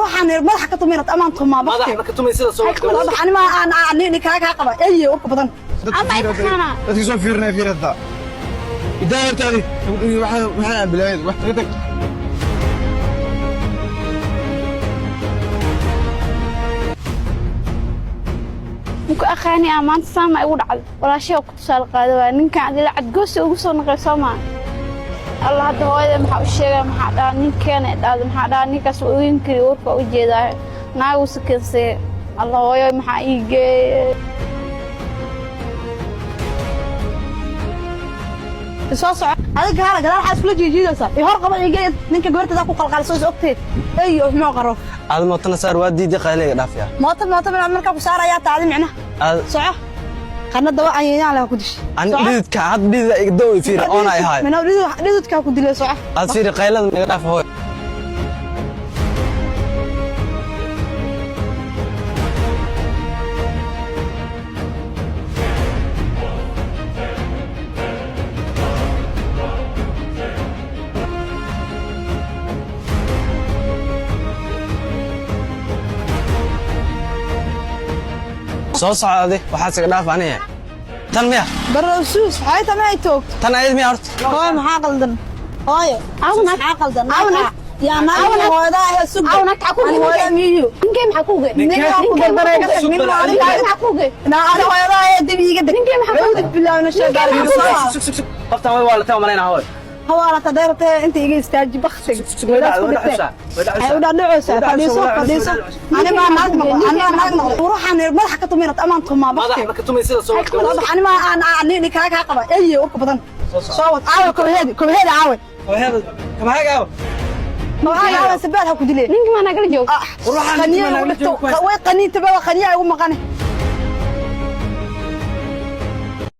Ruuxan madaxa ka tuminad amaan tumaa. Madax ma ka tumay sida soo? Anima aan nin kaa qaba eye urka badan. Ama ay taqaanaa. Dadka soo fiirinaya, fiirada idaa hortaadi. Waxaan bilaayad wax taga tag. Muku aqaani ah maanta saama igu dhacday. Walaashay ku tusaale qaada waa ninkan adila cadgoosi ugu soo noqay soo maa. Allah, hadda hooyada maxaa u sheegaya? Maxaa dhaha ninkeena dhahda? Maxaa dhaha ninkaas waa ooyin kari, warka u jeedaa naagu sakansee. Allah, hooyo maxaa ii geeyey? Soo soco adiga, kaala gadaal, waxaa iskula jiijiidaysaa iyo hor qaba iga. Ninka gabarteeda ku qalqalso is ogteed ey oo xmoo qaro. Aad mootana saar, waa diiday, qayliga dhaafiya. Mooto mooto mina markaa ku saarayaa taadi micna. Aad soco, qana daba ayayaan laha ku dishay. An dhididka had dhidida iga daw fiir oona ay haay. Mina dhidudkaa ku dilay, soco. Aad fiiri, qaylada iga dhaaf hooy. Soo soco adi, waxaad iga dhaaf aniga tan miya. Barowsuus waxay tamay ay toogto. Tan ayad miya horta? Hooyo, maxaa qaldan? Hooyo, maxaa qaldan? Yaa naag hooyada ah, sug. Aw, naag ku ani hooyada miyu? Ninkee maxaa ku geey? Ninkaa ku barbaray ka tag nin. Ninkee maxaa ku geey? Naa ani hooyada ah dib iiga deg. Ninkee maxaa ku Cawdad bilaawna sheegaa. Sug sug sug, qoftan way waa la taa malaynaa hooy. Hawaala tadeertee inta iga istaaji baktig. Way dhacaysaa, way dhacaysaa. Ay u dhadhacaysaa. Fadhiiso, fadhiiso. Ani maa naag noqdo, ani maa naag noqdo. Ruuxan madaxa ka tuminad amaan tumaa. Madax baktig ma ka tumay sida soo? Ani maa aan nin kaa qaba eye urka badan. Soo wad, caawe kobaheedi, kobaheedi caawe. Kabahaaga. Kabahaaga caawe, sabaad ha ku dilee. Ninkii maa nagala joog. Qaniya igu dhigto way qaniinta baa qaniya igu maqane.